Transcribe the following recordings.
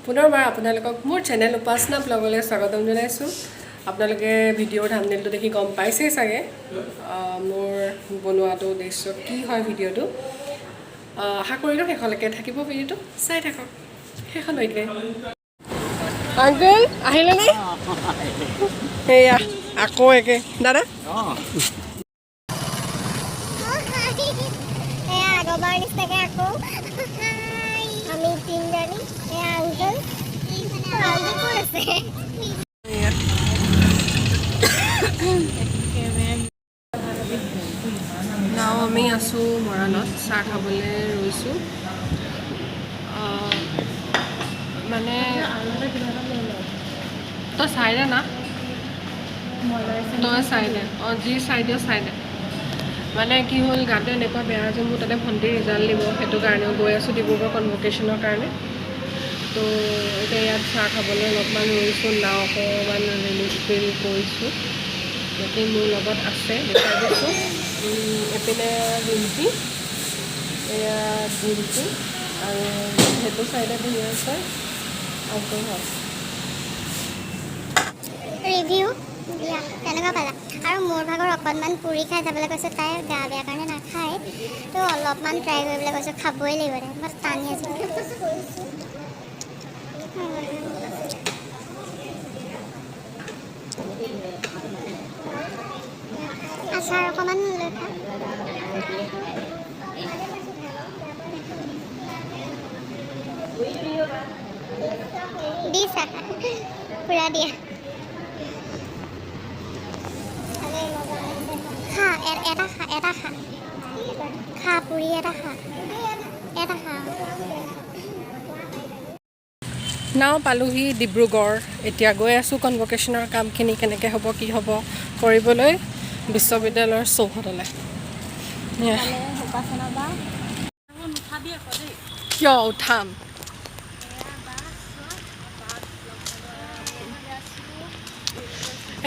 পুনৰবাৰ আপোনালোকক মোৰ চেনেল উপাসনা ব্লগলৈ স্বাগতম জনাইছোঁ। আপোনালোকে ভিডিঅ'ৰ থাম্বনেইলটো দেখি গম পাইছেই চাগে মোৰ বনোৱাটো উদ্দেশ্য কি হয় ভিডিঅ'টো। আশা কৰিলোঁ শেষলৈকে থাকিব, ভিডিঅ'টো চাই থাকক শেষলৈকে। আংকুল আহিলেনে? সেয়া আকৌ একে দাদা। এয়া আগৰবাৰ নিচিনাকে আকৌ আমি তিনিজনী। এয়া আংকল। আংকল ক'ত আছে? এয়া নাও আমি আছোঁ মৰাণত, চাহ খাবলৈ ৰৈছোঁ। মানে তই চাই দে না, তই চাই দে। অঁ, যি চাই দিয় চাই দে। মানে কি হ'ল, গাটো এনেকুৱা বেয়া যে মোৰ তাতে ভণ্টিৰ ৰিজাল্ট দিব, সেইটো কাৰণেও গৈ আছোঁ ডিব্ৰুগড় কনভকেশ্যনৰ কাৰণে। তো এতিয়া ইয়াত চাহ খাবলৈ অলপমান ৰৈছোঁ, নাও অকণমান ৰিলিফ ফিল কৰিছোঁ। বাকী মোৰ লগত আছে, দেখুৱাই দিছোঁ। এইপিনে ৰিম্পী, এয়া ডিম্পী আৰু সেইটো চাইডে বহি আছে আংকুলহঁত। ৰিভিউ দিয়া, কেনেকুৱা পালা? আৰু মোৰ ভাগৰ অকণমান পুৰি খাই যাবলৈ কৈছোঁ। তাই গা বেয়া কাৰণে নাখায়, তো অলপমান ট্ৰাই কৰিবলৈ কৈছোঁ। খাবই লাগিব দে, মই টানি আছোঁ। আচাৰ অকণমান লৈ খা। দিছা পুৰা দিয়া। খা, এটা খা, এটা খা, খা পুৰি এটা খা, এটা খা। নাও পালোহি ডিব্ৰুগড়। এতিয়া গৈ আছোঁ কনভকেশ্যনৰ কামখিনি কেনেকৈ হ'ব, কি হ'ব কৰিবলৈ বিশ্ববিদ্যালয়ৰ চৌহদলৈ। এয়া। কিয় উঠাম?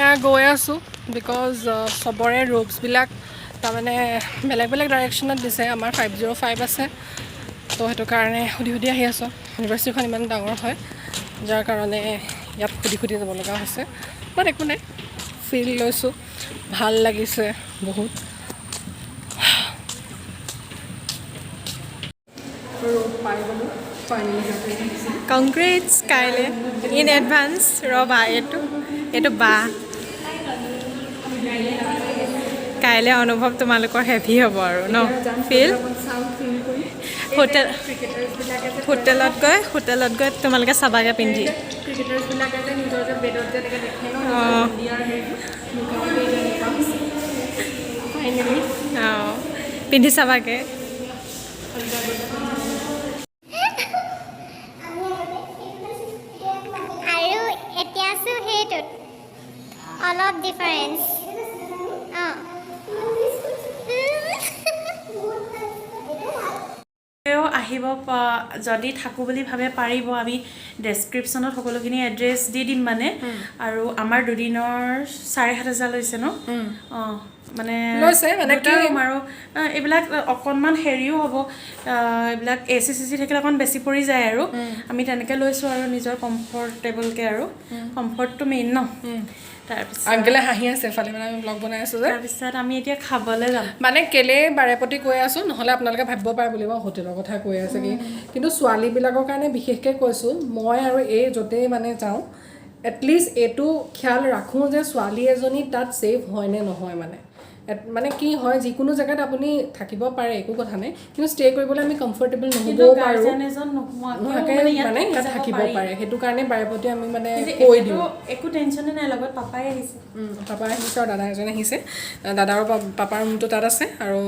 এয়া গৈ আছোঁ, because চবৰে ৰোপছবিলাক তাৰমানে বেলেগ বেলেগ ডাইৰেকশ্যনত দিছে। আমাৰ 505 আছে, তো সেইটো কাৰণে সুধি সুধি আহি আছোঁ। ইউনিভাৰ্চিটিখন ইমান ডাঙৰ হয়, যাৰ কাৰণে ইয়াত সুধি সুধি যাব লগা হৈছে। বাট একো নাই, ফিল লৈছোঁ, ভাল লাগিছে বহুত। পাই গ'লোঁ ফাইনেলি। কংগ্ৰেটছ কাইলৈ ইন এডভান্স। ৰ'বা, এইটো এইটো বা কাইলৈ অনুভৱ তোমালোকৰ হেভি হ'ব আৰু ন ফিল। হোটেল হোটেলত গৈ তোমালোকে চাবাগে পিন্ধি। ক্ৰিকেটাৰ্ছবিলাকে যে নিজৰ যে বেডত যে এনেকৈ দেখে ন। অঁ। ইণ্ডিয়াৰ হেৰিটো মোৰ কাৰণে এনেকুৱা হৈছে ফাইনেলি। অঁ, পিন্ধি চাবাগে। আৰু এতিয়া আছোঁ সেইটোত অলপ ডিফাৰেঞ্চ। অঁ। তেওঁ আহিব যদি থাকোঁ বুলি ভাবে পাৰিব। আমি ডেছক্ৰিপশ্যনত সকলোখিনি এড্ৰেছ দি দিম মানে। আৰু আমাৰ দুদিনৰ 7,500 লৈছে ন? অঁ, মানে লৈছে, মানে দুটা কি- ৰুম আৰু এইবিলাক অকণমান হেৰিও হ'ব, এইবিলাক এ চি চি চি থাকিলে অকণ বেছি পৰি যায় আৰু আমি তেনেকৈ লৈছোঁ আৰু নিজৰ কমফৰ্টেবলকৈ, আৰু কমফৰ্টটো মেইন ন। তাৰপিছত আংকেলে হাঁহি আছে এফালে, মানে আমি ব্লগ বনাই আছোঁ যে। তাৰপিছত আমি এতিয়া খাবলৈ যাম। মানে কেলে বাৰে প্ৰতি কৈ আছোঁ, নহ'লে আপোনালোকে ভাবিব পাৰে বুলি হোটেলৰ কথা কৈ আছে কি। কিন্তু ছোৱালীবিলাকৰ কাৰণে বিশেষকৈ কৈছোঁ মই, আৰু এই য'তেই মানে যাওঁ এটলিষ্ট এইটো খেয়াল ৰাখোঁ যে ছোৱালী এজনী তাত ছেফ হয় নে নহয়। মানে মানে কি হয়, যিকোনো জেগাত আপুনি থাকিব পাৰে, একো কথা নাই, কিন্তু ষ্টে কৰিবলৈ আমি কমফৰ্টেবল কিন্তু নহ'বও পাৰোঁ। গাৰ্জেন এজন নোহোৱাকেও নোহোৱাকৈ মানে ইয়াত মানে থাকি ইয়াত যাব থাকিব পাৰি। পাৰে, সেইটো কাৰণে বাৰে প্ৰতি আমি মানে কিন্তু কৈ এতিয়াতো দিওঁ। একো টেনশ্যনে নাই, লগত পাপাই আহিছে। পাপা আহিছে আৰু দাদা এজন আহিছে। দাদাৰ পাপাৰ ৰুমটো তাত আছে আৰু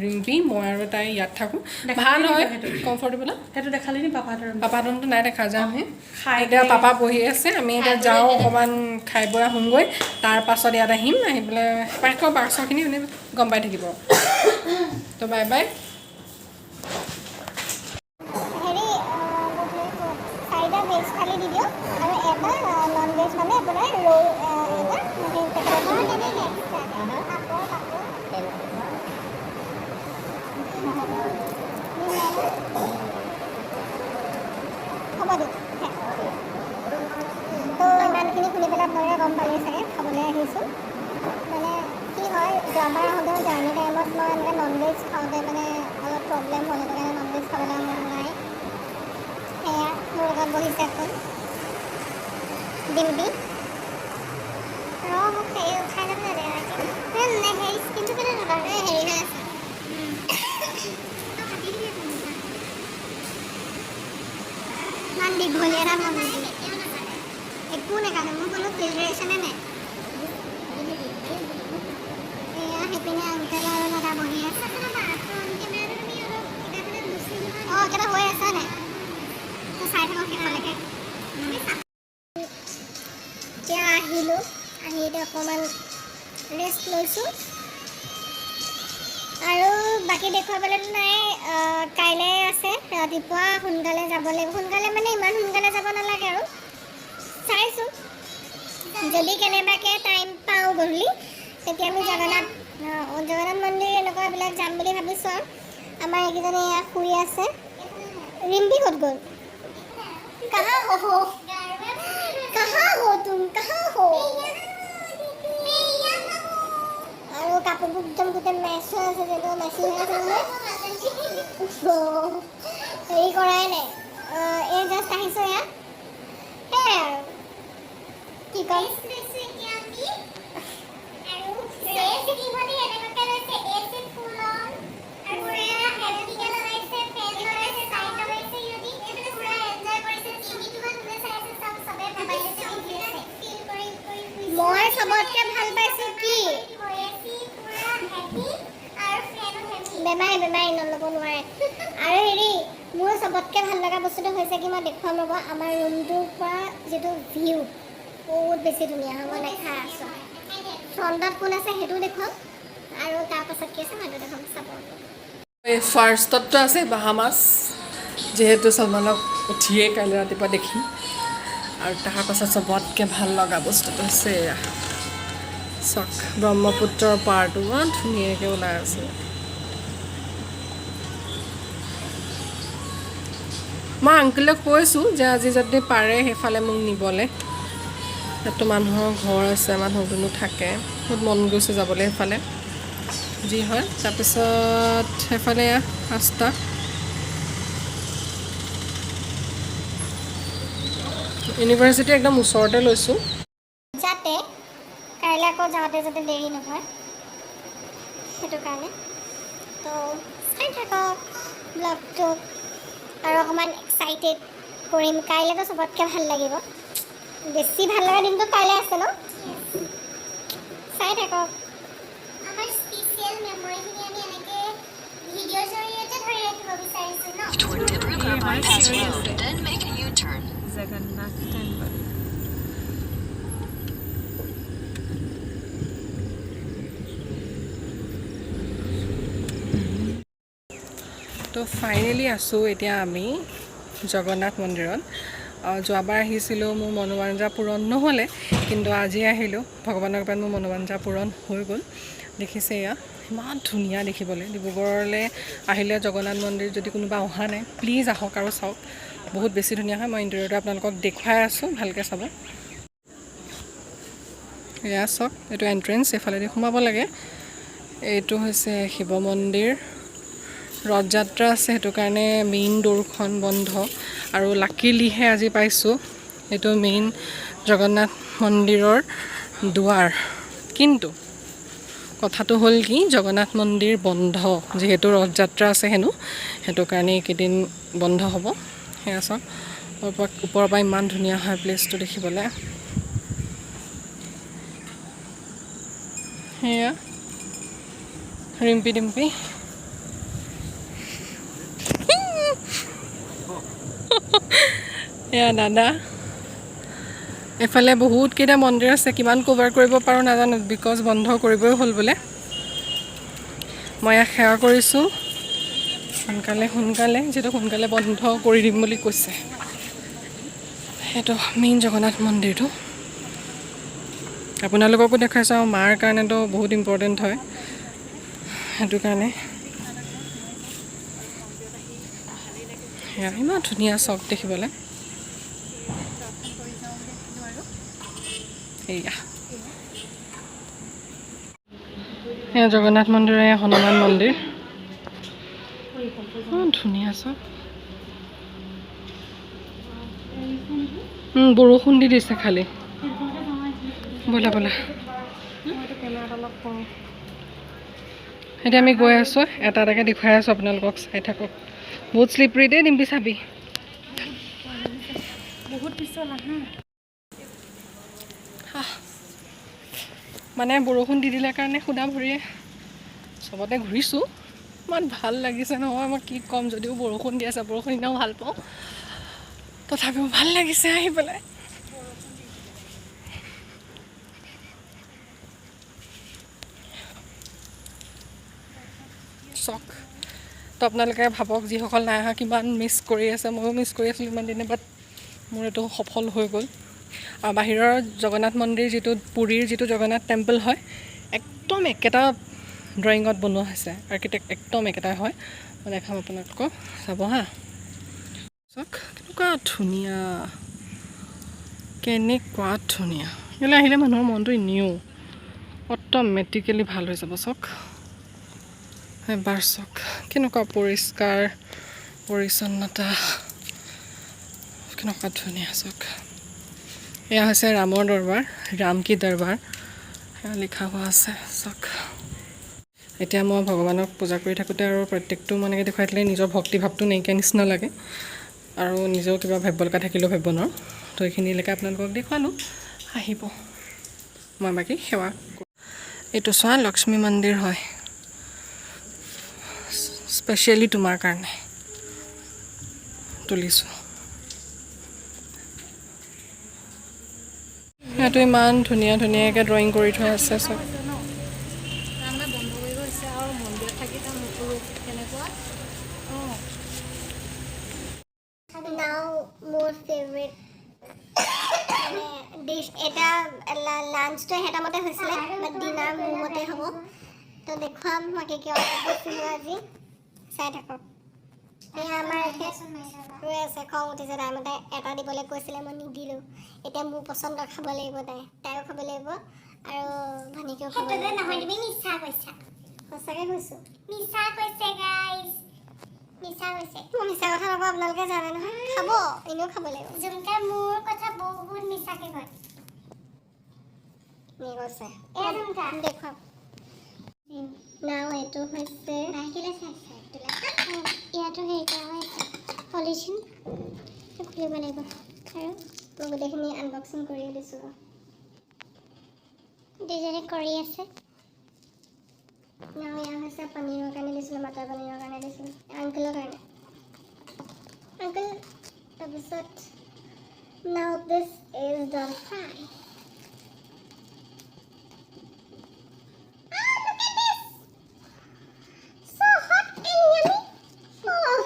ৰিম্পী, মই আৰু তাই ইয়াত থাকোঁ। ভাল হয়, কমফৰ্টেবল। সেইটো দেখালি নি পাপাহঁতৰ ৰুম? পাপা ৰুমটো নাই দেখা, যামহে। খাই এতিয়া পাপা বহি আছে, আমি এতিয়া যাওঁ, অকণমান খাই বৈ আহোঁগৈ। তাৰ পাছত ইয়াত আহিম, আহি পেলাই পাকৰ বাছৰখিনি মানে গম পাই থাকিব। তো বাই বাই। হেৰি, চাৰিটা ভেজ থালি দি দিয়ক আৰু এটা নন ভেজ, মানে আপোনাৰ ৰৌ এটা সেই পেকেটত। পাপৰ, পাপৰ। হ'ব দিয়ক। গম পালেই চাগে, খাবলৈ আহিছোঁ। মানে কি হয়, যোৱাবাৰ আহোঁতেও জাৰ্ণি টাইমত মই এনেকৈ নন ভেজ খাওঁতে মানে অলপ প্ৰব্লেম হ'ল, সেইটো কাৰণে নন ভেজ খাবলৈ মন নাই। সেয়া মোৰ লগত বহিছে এখন ডিম্পি। ৰ, মোক হেৰি উঠাই ল'বলৈ দে। হেৰি, স্কিনটো কেনে হেৰি হৈ আছে। ইমান দীঘলীয়া এটা মন, একো নাকাটে, মোৰ কোনো ফিল্টাৰেশ্যনে নাই। এয়া সেইপিনে আংকেল আৰু দাদা বহি আছে। অঁ, কিবা হৈ আছে নাই? তো চাই থাকক শেষলৈকে। এতিয়া আহিলোঁ, আহি এতিয়া অকণমান ৰেষ্ট লৈছোঁ আৰু বাকী দেখুৱাবলৈতো নাই। কাইলৈ আছে, ৰাতিপুৱা সোনকালে যাব লাগিব। সোনকালে মানে ইমান সোনকালে যাব নালাগে আৰু চাইছোঁ, যদি কেনেবাকৈ টাইম পাওঁ গধূলি, তেতিয়া আমি জগন্নাথ মন্দিৰ এনেকুৱাবিলাক যাম বুলি ভাবিছোঁ। আৰু আমাৰ এইকেইজনে এয়া শুই আছে। ৰিম্পি ক'ত গ'ল? कहाँ हो, कहाँ हो तुम, कहाँ हो? আৰু কাপোৰবোৰ একদম গোটেই মেচ হৈ আছে, যেনেকুৱা মেচিং হৈ আছে নহয়। হেৰি কৰাই নাই, এই জাষ্ট আহিছোঁ ইয়াত। সেয়াই আৰু কি ক'ম। মই চবতকে ভাল পাইছোঁ কি, বেমাৰী বেমাৰী নল'ব নোৱাৰে। আৰু হেৰি, মোৰ চবতকৈ ভাল লগা বস্তুটো হৈছে কি, মই দেখুৱাম ৰ'ব, আমাৰ ৰুমটোৰ পৰা যিটো ভিউ বহুত বেছি ধুনীয়া হয়। মই দেখাই আছোঁ। ফ্ৰণ্টত কোন আছে সেইটোও দেখুৱাম আৰু তাৰপাছত কি আছে সেইটো দেখুৱাম, চাব। এই ফাৰ্ষ্টতটো আছে বাহামাছ, যিহেতু ছলমানক উঠিয়ে কাইলৈ ৰাতিপুৱা দেখিম। আৰু তাৰ পাছত চবতকৈ ভাল লগা বস্তুটো হৈছে এয়া চাওক, ব্ৰহ্মপুত্ৰৰ পাৰটো ইমান ধুনীয়াকৈ ওলাই আছে। মই আংকেলক কৈছোঁ যে আজি যদি পাৰে সেইফালে মোক নিবলৈ। তাততো মানুহৰ ঘৰ আছে, মানুহ দুনুহ থাকে। বহুত মন গৈছে যাবলৈ সেইফালে, যি হয়। তাৰপিছত সেইফালে এয়া ৰাস্তা। ইউনিভাৰ্চিটি একদম ওচৰতে লৈছোঁ। যাতে কাইলৈ আকৌ যাওঁতে যাতে দেৰি নহয়, সেইটো কাৰণে। তো চাই থাকক ব্লগটো আৰু অকণমান এক্সাইটেড কৰিম। কাইলৈতো চবতকৈ ভাল লাগিব, বেছি ভাল লগা দিনটো কাইলৈ আছে ন। চাই থাকক। আমাৰ স্পেচিয়েল মেমৰিখিনি আমি এনেকৈ ভিডিঅ'ৰ জৰিয়তে ধৰি ৰাখিব বিচাৰিছোঁ ন। Toward Dibrugarh Bypass Road, then make a U-turn. Jagannath temple. তো ফাইনেলি আছোঁ এতিয়া আমি জগন্নাথ মন্দিৰত। যোৱাবাৰ আহিছিলোঁ, মোৰ মনোবাঞ্ছা পূৰণ নহ'লে, কিন্তু আজি আহিলোঁ, ভগৱানৰ কৃপাত মোৰ মনোবাঞ্ছা পূৰণ হৈ গ'ল। দেখিছে, এয়া ইমান ধুনীয়া দেখিবলৈ। ডিব্ৰুগড়লৈ আহিলে জগন্নাথ মন্দিৰ যদি কোনোবা অহা নাই, প্লিজ আহক আৰু চাওক, বহুত বেছি ধুনীয়া হয়। মই ইণ্টেৰিয়ৰটো আপোনালোকক দেখুৱাই আছোঁ, ভালকৈ চাব। এয়া চাওক, এইটো এণ্ট্ৰেঞ্চ, এইফালেদি সোমাব লাগে। এইটো হৈছে শিৱ মন্দিৰ। ৰথযাত্ৰা আছে, সেইটো কাৰণে মেইন ডোৰখন বন্ধ আৰু লাকিলিহে আজি পাইছোঁ। এইটো মেইন জগন্নাথ মন্দিৰৰ দুৱাৰ, কিন্তু কথাটো হ'ল কি, জগন্নাথ মন্দিৰ বন্ধ, যিহেতু ৰথযাত্ৰা আছে হেনো, সেইটো কাৰণে এইকেইদিন বন্ধ হ'ব। সেয়া চাওক, ওপৰৰ পৰা ইমান ধুনীয়া হয় প্লেচটো দেখিবলৈ। সেয়া ৰিম্পি ডিম্পি। এয়া দাদা। এইফালে বহুতকেইটা মন্দিৰ আছে, কিমান কভাৰ কৰিব পাৰোঁ নাজানো, because বন্ধ কৰিবই হ'ল বোলে। মই ইয়াক সেৱা কৰিছোঁ সোনকালে সোনকালে, যিহেতু সোনকালে বন্ধ কৰি দিম বুলি কৈছে। সেইটো মেইন জগন্নাথ মন্দিৰটো আপোনালোককো দেখাইছোঁ আৰু মাৰ কাৰণেতো বহুত ইম্পৰ্টেণ্ট হয়, সেইটো কাৰণে। সেয়া ইমান ধুনীয়া চক দেখিবলৈ। এয়া এয়া জগন্নাথ মন্দিৰ, এয়া হনুমান মন্দিৰ। অঁ, ধুনীয়া চব। বৰষুণ দি দিছে খালি। ব'লা ব'লা, এতিয়া আমি গৈ আছোঁ। এটা এটাকৈ দেখুৱাই আছোঁ আপোনালোকক, চাই থাকক। বহুত শ্লিপৰি দেই ডিম্পি, চাবি। বহুত পিছল আহা। মানে বৰষুণ দি দিলে কাৰণে সুদা ভৰিয়ে চবতে ঘূৰিছোঁ। ইমান ভাল লাগিছে নহয়, মই কি ক'ম। যদিও বৰষুণ দি আছে, বৰষুণ এনেও ভাল পাওঁ, তথাপিও ভাল লাগিছে আহি পেলাই। চাওক তো আপোনালোকে ভাবক, যিসকল নাই অহা কিমান মিছ কৰি আছে। ময়ো মিছ কৰি আছিলোঁ ইমান দিনে, বাট মোৰ এইটো সফল হৈ গ'ল। আৰু বাহিৰৰ জগন্নাথ মন্দিৰ যিটো, পুৰীৰ যিটো জগন্নাথ টেম্পল হয়, একদম একেটা ড্ৰয়িঙত বনোৱা হৈছে। আৰ্কিটেক্ট একদম একেটাই হয়। মই দেখাম আপোনালোকক, চাব হা। চাওক কেনেকুৱা ধুনীয়া, কেনেকুৱা ধুনীয়া। ইয়ালৈ আহিলে মানুহৰ মনটো এনেও অট'মেটিকেলি ভাল হৈ যাব। চাওক এবাৰ, চাওক কেনেকুৱা পৰিষ্কাৰ পৰিচ্ছন্নতা, কেনেকুৱা ধুনীয়া চাওক। এয়া হৈছে ৰামৰ দৰবাৰ, ৰাম কি দৰবাৰ সেয়া লিখা হোৱা আছে, চাওক। এতিয়া মই ভগৱানক পূজা কৰি থাকোঁতে আৰু প্ৰত্যেকটো মই এনেকৈ দেখুৱাই দিলে নিজৰ ভক্তি ভাৱটো নাইকিয়া নিচিনা লাগে আৰু নিজেও কিবা ভাবিব লগা থাকিলেও ভাবিব নোৱাৰোঁ। তো এইখিনিলৈকে আপোনালোকক দেখুৱালোঁ, আহিব, মই বাকী সেৱা কৰোঁ। এইটো চোৱা, লক্ষ্মী মন্দিৰ হয়, স্পেচিয়েলি তোমাৰ কাৰণে তুলিছোঁ। ইয়াতো ইমান ধুনীয়া ধুনীয়াকৈ ড্ৰয়িং কৰি থোৱা আছে চব। তাৰমানে বন্ধ কৰি গৈছে আৰু মন্দিৰত থাকি তাৰ মুখৰো কেনেকুৱা অঁ। নাও মোৰ ফেভৰেট মানে ডিছ এটা। লাঞ্চটো এটা মতে হৈছিলে, বাট ডিনাৰ মোৰ মতে হ'ব। তো দেখুৱাম মই কি কি অৰ্ডাৰ দিছিলোঁ আজি, চাই থাকক। এয়া আমাৰ এখেত ৰৈ আছে, খং উঠিছে। তাই মতে এটা দিবলৈ কৈছিলে, মই নিদিলোঁ। এতিয়া মোৰ পচন্দৰ খাব লাগিব তাই। তাইও খাব লাগিব আৰু ভনীকেও খাব সেইটো যে লাগিব। নহয়, তুমি মিছা কৈছা। সঁচাকৈ কৈছোঁ। মিছা কৈছে গাইজ, মিছা কৈছে। মই মিছা কথা নকওঁ, আপোনালোকে জানে নহয়। খাব, এনেও খাব লাগিব। জুমকা মোৰ কথা বহুত মিছাকে কয়। নি কৈছে। এ জুমকা। দেখুৱাম। নাও এইটো হৈছে কেলৈ চাইছা? ইয়াতো হেৰি কৰা হৈ আছে, পলিথিন খুলিব লাগিব আৰু। মই গোটেইখিনি আনবক্সিং কৰিয়ে দিছোঁ। দুজনে কৰি আছে। নাও এয়া হৈছে পনীৰৰ কাৰণে দিছিলোঁ, মটৰ পনীৰৰ কাৰণে দিছিলোঁ, আংকুলৰ কাৰণে, আংকুল। তাৰপিছত now this is dal fry. Ah, look at this! So hot and yummy. Oh.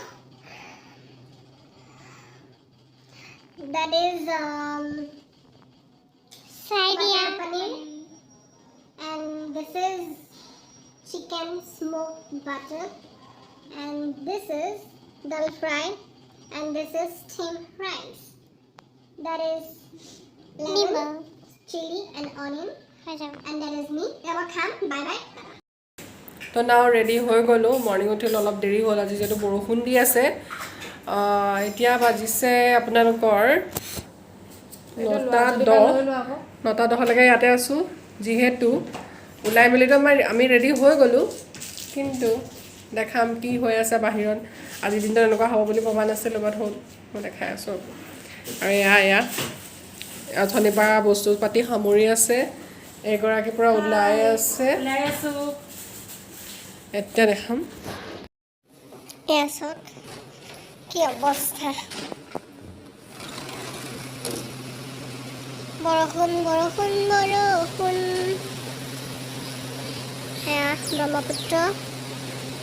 That is চাই দিয়া। Butter paneer and this is chicken smoked butter and this is dal fry and this is steamed rice. That is lemon, নিমখ। chili and onion হৈ যাব। And that is me. এতিয়া মই খাম। Bye bye. তো নাও ৰেডি হৈ গ'লোঁ। মৰ্ণিং উঠিলোঁ, অলপ দেৰি হ'ল আজি যিহেতু বৰষুণ দি আছে। এতিয়া বাজিছে আপোনালোকৰ 9:10। 9:10লৈকে ইয়াতে আছোঁ। যিহেতু ওলাই মেলিতো আমি ৰেডি হৈ গ'লোঁ, কিন্তু দেখাম কি হৈ আছে বাহিৰত। আজিৰ দিনটো এনেকুৱা হ'ব বুলি ভবা নাছিলোঁ, বাট হ'ল। মই দেখাই আছোঁ। আৰু এয়া অথনিৰ পৰা বস্তু পাতি সামৰি আছে, এগৰাকীৰ পৰা ওলাই আছে। ওলাই আছোঁ। এতিয়া দেখাম। এয়া চাওক কি অৱস্থা। বৰষুণ বৰষুণ বৰষুণ। সেয়া ব্ৰহ্মপুত্ৰ,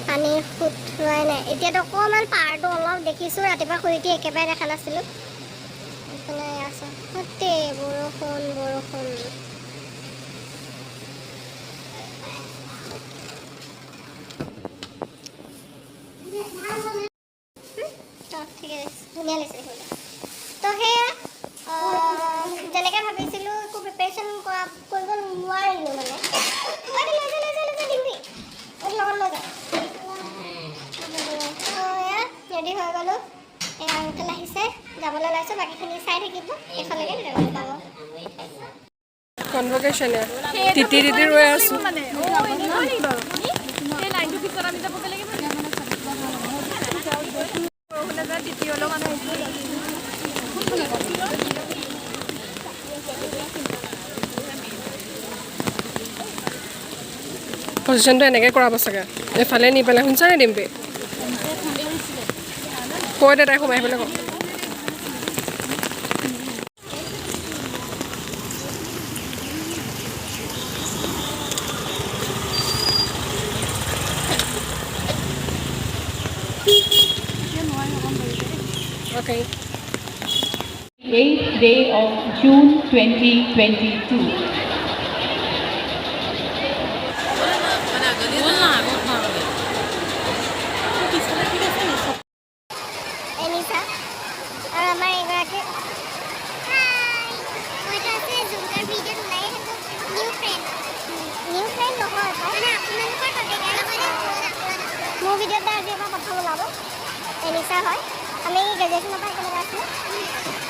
পানীৰ সোঁত হোৱাই নাই। এতিয়াতো অকণমান পাৰটো অলপ দেখিছোঁ, ৰাতিপুৱা শুই উঠি একেবাৰে দেখা নাছিলোঁ। এইফালে এয়া চাওক, গোটেই বৰষুণ বৰষুণ। তো ঠিকে আছে, ধুনীয়া লাগিছে দেখিবলৈ। তো সেয়া যেনেকৈ ভাবিছিলোঁ, একো প্ৰিপেৰেশ্যন কৰা যাবলৈ ওলাইছোঁ। বাকীখিনি চাই থাকিব শেষলৈকে, তেতিয়া গম পাব। কনভকেশ্যন তিতি তিতি ৰৈ আছোঁ। মানে সেই লাইনটোৰ পিছত আমি যাবগৈ লাগিব। বৰষুণ এজাক তিতি হ'লেও মানে আহিছোঁ। পজিশ্যনটো এনেকৈ কৰাব চাগে, এইফালে নি পেলাই। শুনিছা নে ডিম্পি? কৈ দে, তাই সোমাই আহিবলৈ কওঁ। Okay. 8th day of June 2022. ব'ল না আগত নহ'লে। এনিছা আৰু আমাৰ এইগৰাকী। হাই, মইতো আছোঁ জুমকাৰ ভিডিঅ'ত ওলাই থাকোঁ। New friend. নিউ ফ্ৰেণ্ড নহয়। মানে আপোনালোকৰ বাবে। নহয়, পুৰণা পুৰণা। মোৰ ভিডিঅ'ত আজি এবাৰ প্ৰথম ওলাব। এনিছা হয়, আমি গ্ৰেজুৱেশ্যনৰ পৰা একেলগে আছিলোঁ।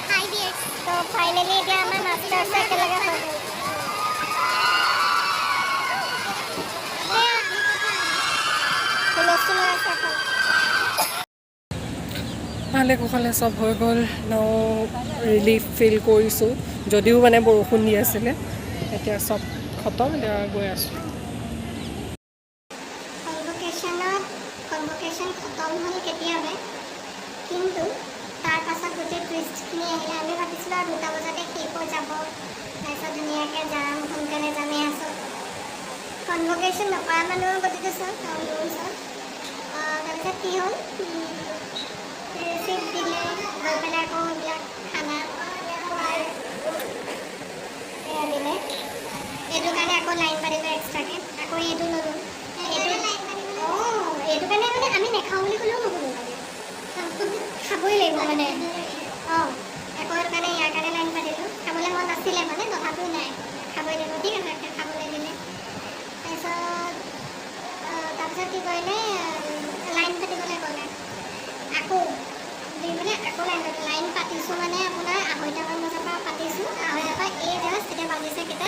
5 ইয়াৰ্ছ। ত' ফাইনেলি এতিয়া আমাৰ মাষ্টাৰ্ছো একেলগে হৈ গ'ল। হুলস্থুল হৈ আছে এখন। ভালে কুশলে চব হৈ গ'ল। ন ৰিলিফ ফিল কৰিছোঁ, যদিও মানে বৰষুণ দি আছিলে। এতিয়া চব খতম, এতিয়া গৈ আছোঁ। কনভকেশ্যনত কনভকেশ্যন খতম হ'ল কেতিয়াবাই, কিন্তু তাৰ পাছত গোটেই টুইষ্টখিনি আহিলে। আমি ভাবিছিলোঁ আৰু 2টা বজাতে শেষ হৈ যাব, তাৰপিছত ধুনীয়াকৈ যাম, সোনকালে যামেই। আছোঁ কনভকেশ্যন নকৰা মানুহৰ গতিটো চাওক আৰু মোৰ চাওক। তাৰপিছত কি হ'ল, ৰিচিপ্ট দিলে, গৈ পেলাই আকৌ এইবিলাক খানা খোৱাৰ সেয়া দিলে। এইটো কাৰণে আকৌ লাইন পাতিলোঁ এক্সট্ৰাকৈ। আকৌ এইটো ল'লোঁ। এইটো অঁ এইটো কাৰণে মানে আমি নাখাওঁ বুলি ক'লেও নহ'ব, মানে খাবই লাগিব মানে। আকৌ সেইটো কাৰণে ইয়াৰ কাৰণে লাইন পাতিলোঁ। খাবলৈ মন নাছিলে মানে, তথাপিও নাই, খাবই লাগিব। ঠিক আছে, খাবলৈ দিলে। তাৰপিছত কি কৰিলে, লাইন পাতিবলৈ ক'লে আকৌ দি মানে আকৌ লাইন পাতিলোঁ। লাইন পাতিছোঁ মানে আপোনাৰ 2:30মান বজাৰ পৰা পাতিছোঁ, 2:30ৰ পৰা এই জাষ্ট এতিয়া বাজিছে কেইটা,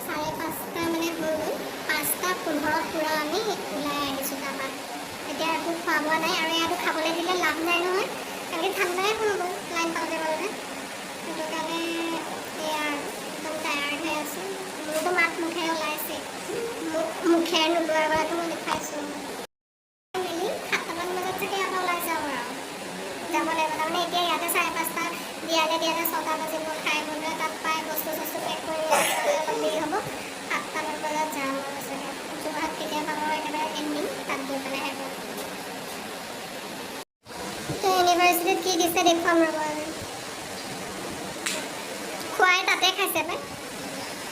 5:30 মানে হৈ গ'ল। 5:15ত পূৰা আমি ওলাই আহিছোঁ তাৰপৰা। এতিয়া একো খোৱা বোৱা নাই আৰু ইয়াতো খাবলৈ দিলে লাভ নাই নহয়, কাৰণ কি ঠাণ্ডাই হৈ গ'ল লাইন পাতোঁতে পাতোঁতে। সেইটো কাৰণে এয়া আৰু একদম টায়াৰ্ড হৈ আছোঁ। মোৰতো মাত মুখেৰে ওলাইছে, মুখেৰে নোলোৱাৰ পৰাতো মই দেখুৱাইছোঁ। মেলি 7টামান বজাত চাগে ইয়াৰ পৰা ওলাই যাম আৰু যাব লাগিব। তাৰমানে এতিয়া ইয়াতে 5:30 দিয়াতে দিয়াতে 6টা বাজিব। খাই বৈ তাত পাই বস্তু চস্তু পেক কৰি অলপ দেৰি হ'ব। 7টামান বজাত যাম আৰু চাগে। যোৰহাট কেতিয়া পাম আৰু একেবাৰে এণ্ডিং তাত গৈ পেলাইহে কম। তো ইউনিভাৰ্চিটিত কি দিছে দেখুৱাম ৰ'ব। আৰু খুৱাই তাতে খাইছে পাই,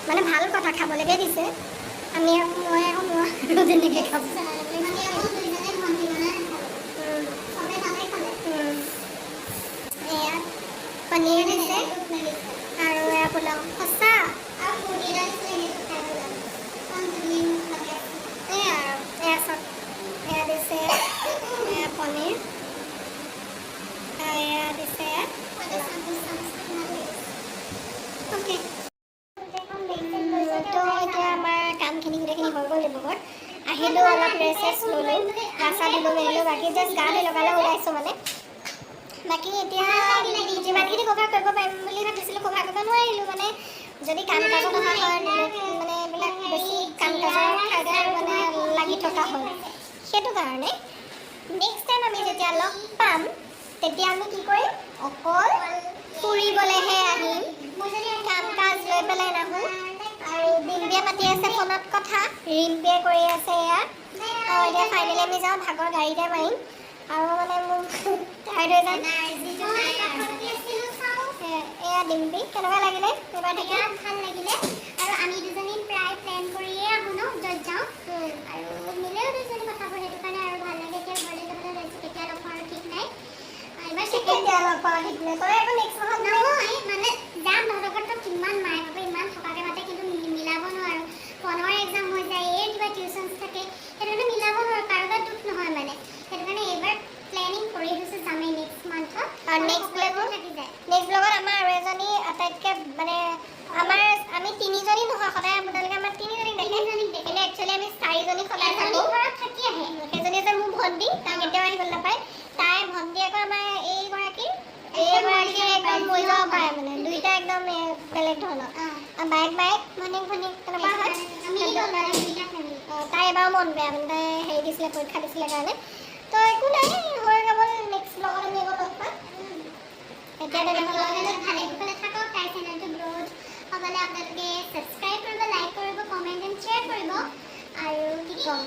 মানে ভাল কথা, খাবলৈকে দিছে। আমি আকৌ মই আকৌ নোৱাৰোঁ তেনেকৈ খাব। আমি আকৌ দুইজনে ভণ্টি বনাই নাখালোঁ, চবে তাতে খালে। এয়া পনীৰ দিছে আৰু এয়া পোলাও। সঁচা। আৰু ফূৰ্তি এটা দিছিলে, সেইটো খাই পেলালোঁ কাৰণ ধুনীয়া লাগে। এয়া আৰু এয়া চাওক, এয়া দিছে এয়া পনীৰ আৰু এয়া দিছে। মইতো চামুচ চামুচ কিমান অ'কে, তো এতিয়া আমাৰ কামখিনি গোটেইখিনি হৈ গ'ল। ডিব্ৰুগড়ত আহিলোঁ, অলপ ৰেষ্ট চেষ্ট ল'লোঁ, গা চা ধুলোঁ মেলিলোঁ। বাকী জাষ্ট গা ধুই লগালগ ওলাইছোঁ মানে। বাকী এতিয়া যিমানখিনি কভাৰ কৰিব পাৰিম বুলি ভাবিছিলোঁ, কভাৰ কৰিব নোৱাৰিলোঁ। মানে যদি কাম কাজত অহা হয়, মানে এইবিলাক বেছি কাম কাজৰ ঠাইতে মানে লাগি থকা হ'ল। সেইটো কাৰণে নেক্সট টাইম আমি যেতিয়া লগ পাম, তেতিয়া আমি কি কৰিম, অকল ফুৰিবলৈহে আহিম, কাম কাজ লৈ পেলাই নাহোঁ। আৰু ডিম্পিয়ে পাতি আছে ফোনত কথা, ৰিম্পিয়ে কৰি আছে এয়া। আৰু এতিয়া ফাইনেলি আমি যাওঁ, ভাগৰ গাড়ীতে মাৰিম আৰু মানে মোৰ টায়াৰ্ড হৈ যাম। এয়া ডিম্পি, কেনেকুৱা লাগিলে এইবাৰ থাকি? বিৰাট ভাল লাগিলে। আৰু আমি দুজনী প্ৰায় প্লেন কৰিয়ে আহোঁ ন য'ত যাওঁ, আৰু মিলেও দুজনী কথাবোৰ, সেইটো কাৰণে আৰু ভাল লাগে। এতিয়া ঘৰলৈ যাবলৈ ওলাইছোঁ, কেতিয়া লগ পাওঁ আৰু ঠিক নাই। এইবাৰ ছেকেণ্ড কেতিয়া লগ পাওঁ ঠিক নাই, তই আকৌ নেক্সট মাহত। নহয়, মানে যাম। তহঁতৰ ঘৰততো কিমান মায়ে পাপে ইমান থকাকৈ মাতে, কিন্তু মিলাব নোৱাৰোঁ। ফোনৰ এক্সাম হৈ যায়, এই কিবা টিউশ্যনছ থাকে, সেইটো কাৰণে মিলাব নোৱাৰোঁ। কাৰোবাৰ দুখ নহয় মানে, সেইটো কাৰণে এইবাৰ প্লেনিং কৰি থৈছোঁ, যামেই নেক্সট মান্থত। আৰু নেক্সট আমাৰ আমি তিনিজনী নহয়, সদায় আপোনালোকে আমাৰ তিনিজনীক দেখে, কিন্তু একচুৱেলি আমি চাৰিজনী সদায় থাকোঁ। ঘৰত থাকি আহে। সেইজনী যে মোৰ ভণ্টি, তাই কেতিয়াও আহিবলৈ নাপায়। তাই ভণ্টি আকৌ আমাৰ এইগৰাকী এইগৰাকী একদম মৰি যাব পাৰে, মানে দুইটা একদম বেলেগ ধৰণৰ। আৰু বায়েক বায়েক, ভনীয়েক ভনীয়েক তেনেকুৱা হয়। মিলি গ'ল মানে দুইটা ফেমিলি। অঁ, তাই এবাৰো মন বেয়া, মানে তাই হেৰি দিছিলে, পৰীক্ষা দিছিলে কাৰণে। তো একো নাই, হৈ গ'ল। নেক্সট ব্লগত আমি আকৌ লগ পাম। এতিয়া তেনেহ'লে ভালে কুশলে থাকক। তাইৰ চেনেলটো গ্ৰ'থ হ'বলৈ আপোনালোকে ছাবস্ক্ৰাইব কৰিব, লাইক কৰিব, কমেণ্ট এণ্ড শ্বেয়াৰ কৰিব। আৰু কি ক'ম?